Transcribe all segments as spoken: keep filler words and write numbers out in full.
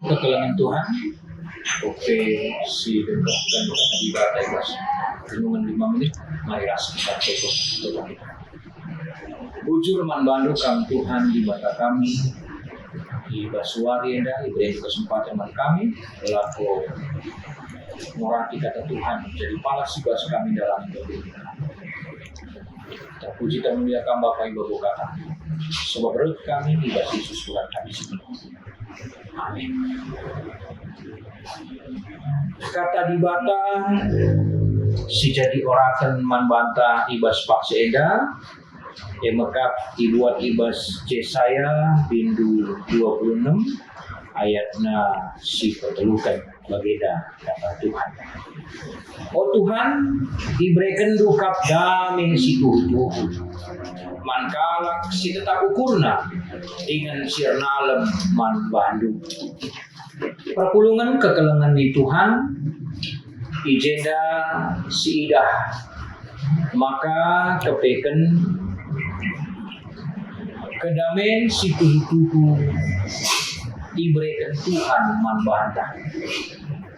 Kekelengen Tuhan, ope si dengkehken Dibata i bas renungen lima menit, mari ras kita tutup doa kita. Bujur man bandu Kam Tuhan Dibata kami, i bas wari enda iberendu kesempaten man kami, lako ngorati kata Tuhan, jadi palas i bas kami dalam hidup. Terpuji termulia Kam Bapa i babo kata, sebab reh kami i bas Yesus Tuhan kami si penuh. Amin. Kata Dibata si jadi oraken man banta i bas paksa enda, e mekap ibuat i bas Jesaya bindu dua puluh enem ayatna si peteluken. Bagenda kata Tuhan. O Tuhan, iberekenndu kap dame si tuhu-tuhu man kalak si tetap ukurna dingen si ernalem man bandu. Perpulungen kekelengen ni Tuhan, i jenda siidah maka kepeken kedamen si tuhu-tuhu ibereken Tuhan man banta.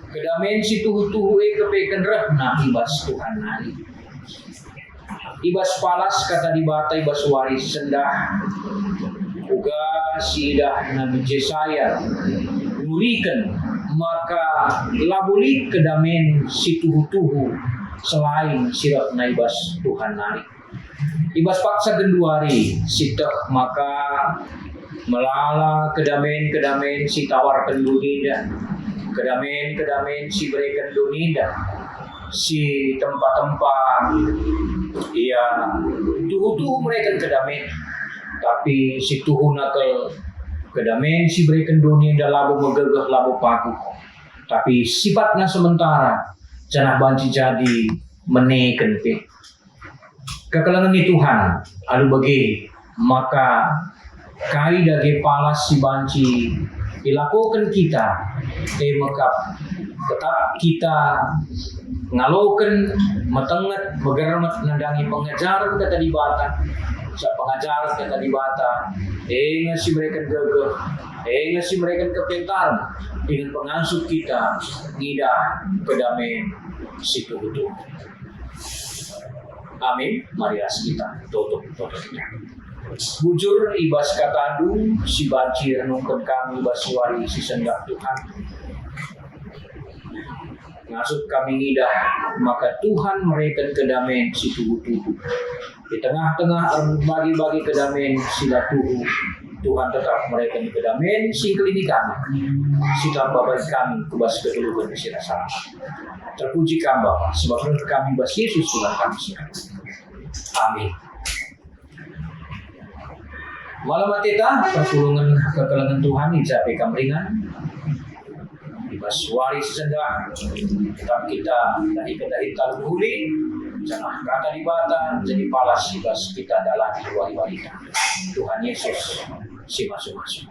Kedamen si tuhu-tuhu e kepeken rehna i bas Tuhan nari. I bas palas kata Dibata i bas wari sendah, uga siidah Nabi Jesaya nuriken maka labo lit kedamen si tuhu-tuhu selain si rehna i bas Tuhan nari. I bas paksa genduari sieteh maka melala kedamen-kedamen si tawarken doni enda, kedamen-kedamen si bereken doni enda, si tempa-tempa ia tuhu-tuhu mereken kedamen, tapi si tuhuna kal kedamen si bereken doni enda labo megegeh, labo paguh, tapi sifatna sementara, janah banci jadi meneken pe. Kekelengen ni Tuhan, alu bage maka kai dage palas si banci ilakoken kita, e mekap tetap kita ngaloken metenget, megermet nandangi pengajaren Kata Dibata. Sebab pengajaren Kata Dibata e nge si mereken gegeh, e nge si mereken kepentaren dingen pengasup kita ngidah kedamen si tuhu-tuhu. Amin. Mari ras kita tutup, tutup kita. Bujur i bas katandu si banci renungken kami bas wari si sendah, Tuhan. Ngasup kami ngidah maka Tuhan mereken kedamen si tuhu-tuhu. Di tengah-tengah erbagi-bagi kedamen si la tuhu, Tuhan tetap mereken kedamen si engkelini kami, si tamba bagi kami ku bas kegeluhen si rasa. Terpuji Kam, Bapa, sebab reh kami bas Yesus Tuhan kami si. Amin. Malam ateta, perpulungen kekelengen Tuhan i ja pe kam ringan. I bas wari si sendah, tetap kita dahi kedahin talu mehuli, janah Kata Dibata jadi palas i bas kita dalani wari-warita. Tuhan Yesus si masu-masu.